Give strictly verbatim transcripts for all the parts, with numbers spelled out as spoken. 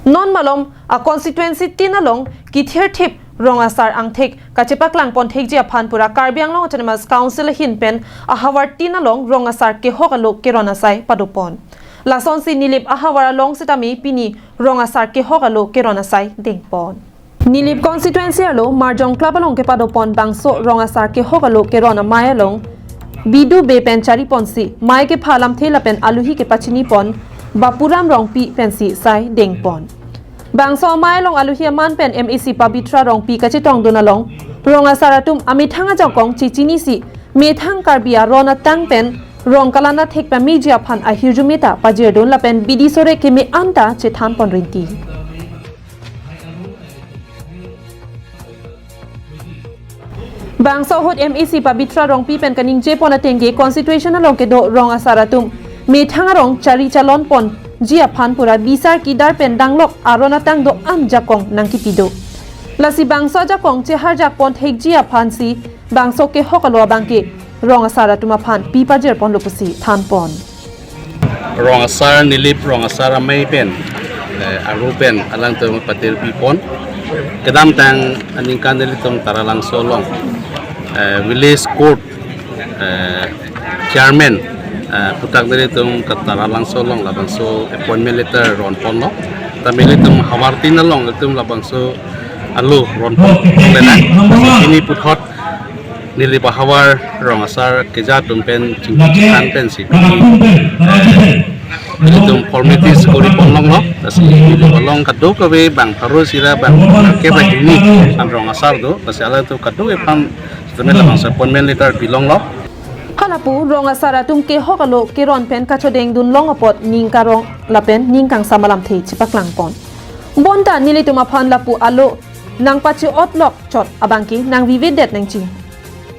Non malom a constituency tin along kithirthip rong asar angthek kachepaklang ponthekji aphan pura Karbi Anglong Autonomous Council ahin pen ahavar tin along rong asar kehok alo keron asai padopon. Lasonsi Nilip ahavar along sitame pini rong asar kehok alo keron asai dengpon. Nilip constituency alo Marjong Club along kepadopon bangso rong asar kehok alo keron amei along Bidu Bey pen chariponsi mei kepha alamthe lapen aluhi kepachinipon Bapuram Rongpi pensi sai dengpon. Bangso amei along aluhi aman pen M A C Pabitra Rongpi kachetongdun along rong asar atum amethang ajakong chechinisi methang Karbi aron atang pen rong kalan athek pameji aphan ahirjume ta pajirdun lapen bidi sore keme anta chethanpon rinti. Bangso ahut M A C Pabitra Rongpi pen kaningjepon atengke constituency along kedo rong asar atum methang arong chari chalonponji aphan pura bisar kidar pen danglok aron atang do-an jakong nangkipi do. Lasi bangso ajakong cheharjak ponthekji aphansi bangso kehok alo abangke rong asar atum aphan pi pajirponlo pusi thanpon. Rong asar, Nilip rong asar amei pen, eh, aru pen alangtum patirpipon. Kedamtang aningkan nelitum Taralangso along, eh, village court, eh, chairman, eh, aputhak nelitum ke Taralangso along labangso appointment letter ronponlo. Tame nelitum havar tin along nelitum labangso alo ronpon. Pena, pini puthot Nilip ahavar rong asar keja atum pen chingki chingthan pensi nelitum formalities kori ponlonglo. Lasi Nilip along kadokave bang pharo sira bang kebak ini an rong asar do. Lasi alangtum kadokave aphan sitame labangso appointment letter pilonglo. Halapu rong asar atum kehok alo keron pen kachodengdun long apot ning karong lapen ning kangsam alamthe chepaklangpon. Bonta nelitum aphan lapu alo nangpache-otlok chot abangke nangvivedet nangji.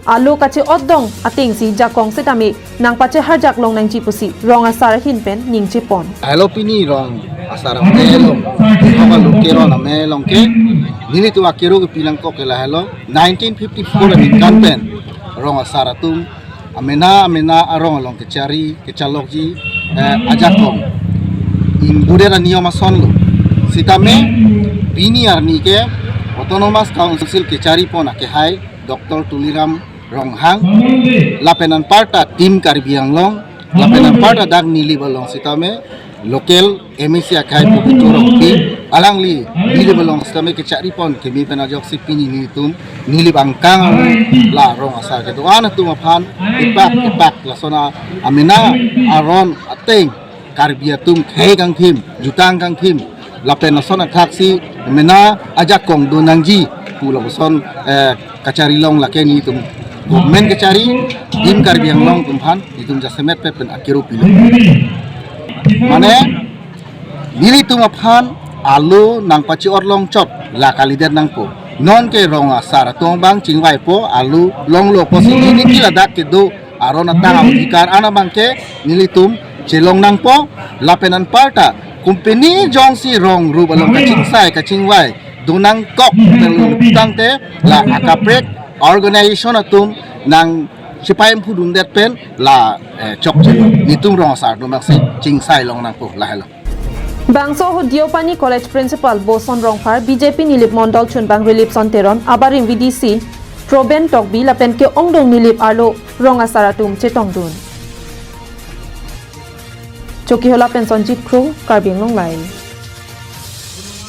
Alo kache-otdong atengsi jakong sitame nangpacheharjak long nangji pusi rong asar ahin pen ningjepon. Helo pini rong asar amei along, haba lo keron amei along ke, nelitum akero kepi nangkok ke lahelo, nineteen fifty-four aningkan pen rong asar atum amena amena arong along kechari kechalokji, eh, ajakong ingbudet aniyom asonlo. Sitame pini arni ke Autonomous Council kecharipon akehai Doctor Tuliram Ronghang lapen anparta Team Karbi Anglong lapen anparta dak Nilip along sitame local M A C akehai Pabitra Rongpi alangli Nilip along sitame kecharipon keme pen ajoksi pini nelitum Nilip angkang alo la rong asar kedo-an atum aphan epak epak lason a amena aron ateng Karbi atum khei kangthim, jutang kangthim, lapen lason athaksi mena ajakong do nangji pu lapuson, eh, kachari long lake nelitum government kachari, Team Karbi Anglong atum aphan nelitum jasemet pet pen akero pilo. Mane nelitum aphan alo nangpache-ot long chot la kalidet nangpo. Nonke rong asar atum abang chingvaipo, alo longlo pusi neli ke ladak kedo aron atang adhikar an abangke nelitum chelong nangpo lapen anparta company jongsi rong rup along kachingsai kachingvai do nangkok tangte la akaprek organization atum nangchepaimphudundet pen la, eh, chokche nelitum rong asar atum aksi chingsai long nangpo lahelo. Bangso ahut Deopani College Principal Boson Rongphar, B J P Nilip Mondol Chunbang Rilipson Teron, abarim V D C Proben Tokbi lapen ke-ongdung Nilip arlo rong asar atum chetongdun. Chokihola pen Sonjit Kro, Karbi Anglong Live.